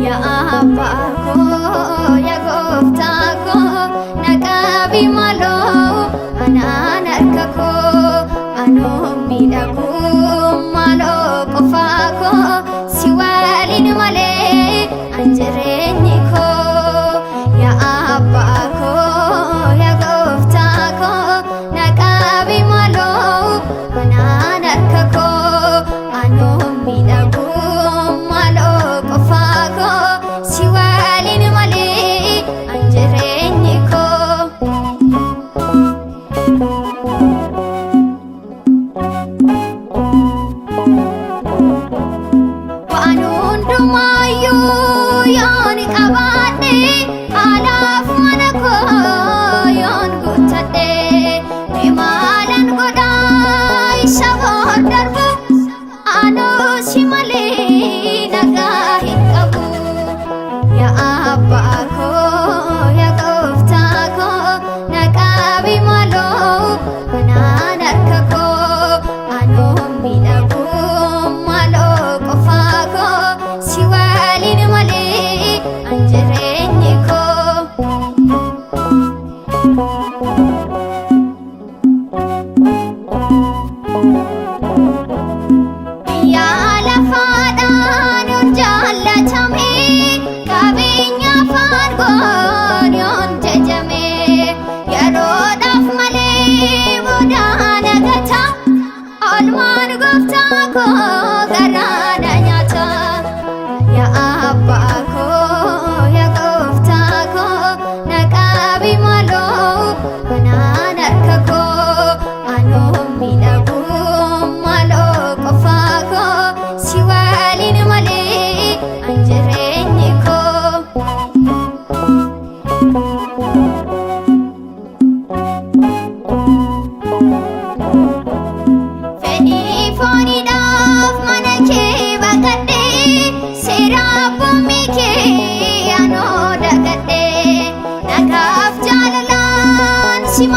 Yaa abbaa koo, yaa gooftaa koo, na qabi maaloo, anaan harka koo, anoo miidhagu maaloo qofaa koo, si waliin malee an jireenyi koo. Yaa abbaa koo, yaa gooftaa koo, na qabi maaloo, anaan harka koo, anoo miidhagu maaloo qofaa koo, si waliin malee an jireenyi koo. Waan hundumaayyuu yoon qabaadhe, haalaaf mana koo yoon guuttadhe, mee maalan godhaa isa bor darbu, anoo si malee nagaa hin qabu. Yaa abbaa koo, yaa gooftaa koo, na qabi maaloo, anaan harka koo, anoo miidhagu maaloo qofaa koo, si waliin malee an jireenyi koo. Biyya lafaadhaan yoon jaallatame, qabeenya afaan goon yoon jajame, yeroodhaaf malee booda nagata, oolmaan gooftaa koo garaa na nyaata. Yaa abbaa koo, yaa gooftaa koo, na qabi maaloo, anaan harka koo, anoo miidhagu maaloo qofaa koo, si waliin malee an jireenyi koo. Fedhii fooniidhaaf mana kee baqadhee, seera abboommii kee anoo dagadhee, nagaaf jaalalaan si